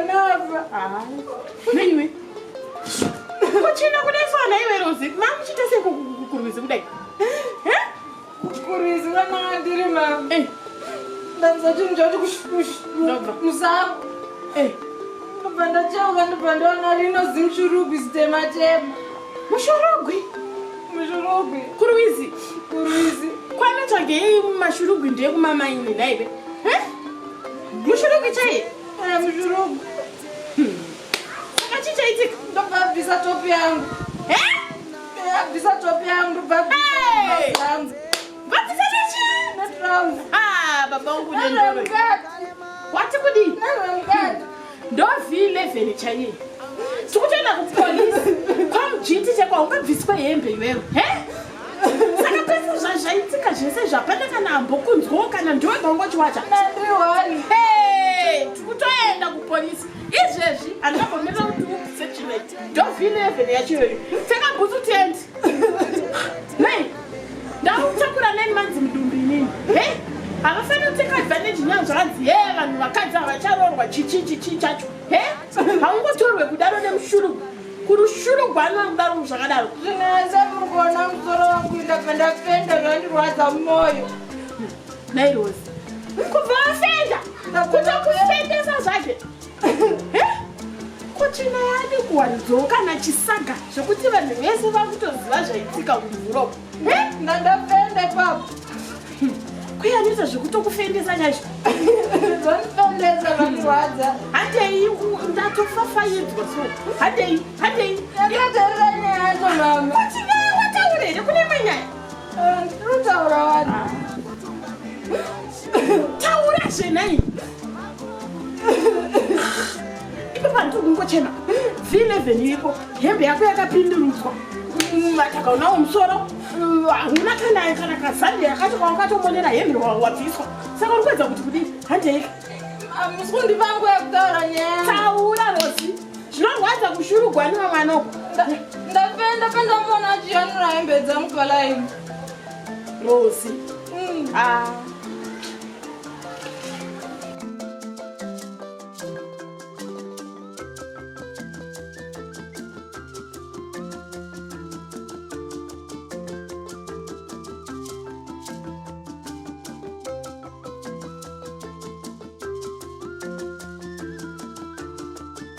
Mwana afa. Naiwe. Kuchina kudai so naiwe Rozi. Mamuchita sei kurwizi kudai? Kurwizi vana ndiri mama. Eh. Ndanzwa chinhu chati kush kush. Ndobva. Musango. Eh. Ndobva ndacheuka ndobva ndaona rino zimushurugwi zitema tema. Mushurugwi. Mushurugwi. Kurwizi. Kurwizi. Kwanotsvagei mashurugwi ndekumamaini naiwe? Eh? Mushurugwi chaiye? Eh, mushurugwi. Saka chii chaitika? Ndobva abvisa topi yangu. Eh? Eh, abvisa topi yangu ndobva abvisa Hey! trouser yangu. Vabvisa chechi? Netrouser. Ah, baba vangu nendoro. Nezvemukati. Wati kudii? Nezvemukati. Ndo V11 chaiye. Tikutoenda kupolisi. Kwamujiti cheko haungabviswe hembe iwewe. He? Saka pese zvazvaitika zvese zvapana kana ambokunzwawo kana ndiwe bangochiwacha. Nandiri Hey, tikutoenda kupolisi. Izvezvi handingambomirira kuti ubvise tsvina idzi. Ndo V11 yacho iyoyo. Pfeka bhutsu tiende. Nei, ndakutakura neni manzi mudumbu inini. He? Havafaniri kuteka advantage nyaya zvakanzi he vanhu vakadzi havacharoorwa chichi chichi chacho. He? Haungotorwe kudaro nemushurugwi. Kurushurugwa anodaro zvakadaro. Zvinese muri kuona musoro wangu ndabva ndafenda zvandirwadza mumwoyo. Nai Rose. Kubva wafenda. Kutokufendesa zvake. He? Kutsvina yaadi kuwaridzawo kana chisaga zvekuti vanhu vese vakutoziva zvaitika mudhorobha. He? Ndandafenda ipapo. Kuyanisa zvekutokufendesa chaizvo. Zvandifendesa zvandirwadza. Handei ndatofafaidzwa so. Handei, handei. Ndakateerera nyaya yacho mama. Kuti nyaya wataura here kune imwe nyaya? Eh, Ndinotaura wani. Taura zvenai. Ipo pantu kungochema. V11 iripo. Hembe yako yakapindurudzwa. Mataka unawo musoro. Hauna kana kana kazambiya yakacho kwawakatomonera hembe wabviswa. Saka uri kuedza kuti kudii? Handei. Musi kundipa nguva yekutaura nyaya. Taura Rozi. Zvinorwadza kushurugwa nemamwana uko. Ndafenda pandamuona achiyanura hembe dzangu palaini. Rozi. Ah.